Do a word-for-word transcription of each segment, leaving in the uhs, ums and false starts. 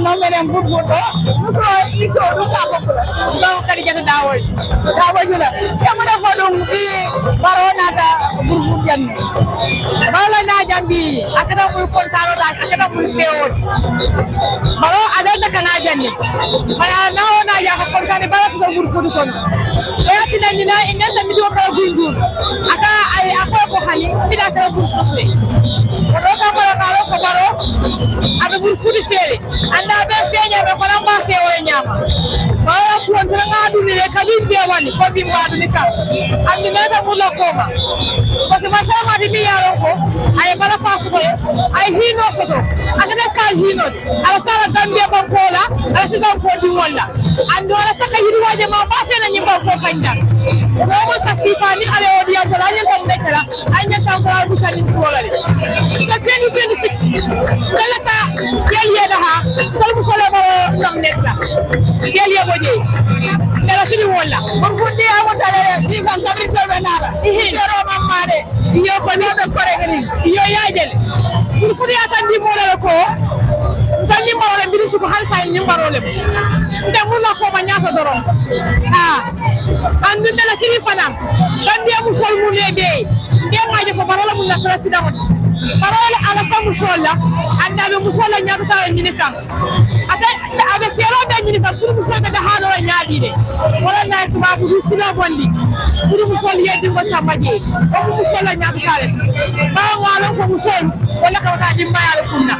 No menen burbuɗo muso ito ɗum ka fof ɗo kadi jata dawol dawoji la yamana fo ɗum ɗi baro nata burbuɗ janne bawla na jambi akata muy kontano da akata muy sewot baro adal da kana janne baya na wona ya ko kontani bala su da burfudu kono ya tinani na inda da mi do ka gungu aka ay akwai ko hani ida ka burfudu ko do ka baro ka ko baro abe burfudu sere anda be senya be fana ba se o nyama bala ko on tanga duni le ka bin be wani ko bin ba duni ka andi na ta mulo koma ko se masama di mi yaro ko ay bala fasu ko ay hino soto akada sal hino ala sala gambia banko la ala si banko di wala ando ala saka yiri waje ma ba se na nyimba ko kanja ko mo sa sifani ale o di ambola nyanta mekala Anya tangkura bukan ni kuwala le. Ka twenty twenty-six. Kala ka yel ye daha. Kala musole baro nam nekla. Yel ye boje. Kala sini wala. Burfundi ya mo tale de. Di kan kabri tol benala. Ihi. Sero mamma de. Iyo ko ni be kore gani. Iyo ya jel. Burfundi ya tan di mo la ko. Tan ni mo la bidu ko han sa ni baro le. Nda mo la ko ma nyafa doro. Ah. Andu nda la sini fana. Kan dia musol mu ne de. Ndemaje ko barola mun na président wati barola ala fa musola annabe musola nyaata tawa nyini kan ata abe sero be nyini kan kuru musola da hano nyaadi de wala na ko babu du sila bondi kuru musola yedi ko samaje ko musola nyaata tawa ba wala ko musol wala ka ta dimba ya kunna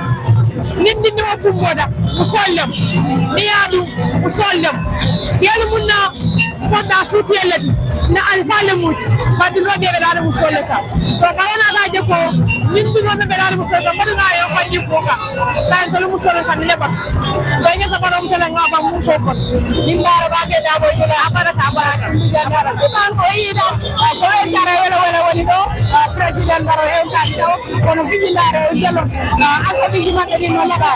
nindi ni ko moda musollem ni yadu musollem yelu munna Kota suti yellati na alfale muti badinoɓe ɓe ɗaɗa musolle ka so ɓawanataje ko mindunoɓe ɓe ɗaɗa musolle ka mbaɗuga yo fajji kuka sa en solo musolle ka mile bak ɓeñe sa ɓaɗom tele ga bam mum ko kon min mbara bake daɓo jula abaraka abaraka jandara siman ko yiɗa ko e cara wela wela woni ɗo président mbaro hewtani ɗo kono fijindare e jelo aso fiji maɓɓe ɗin no laɓa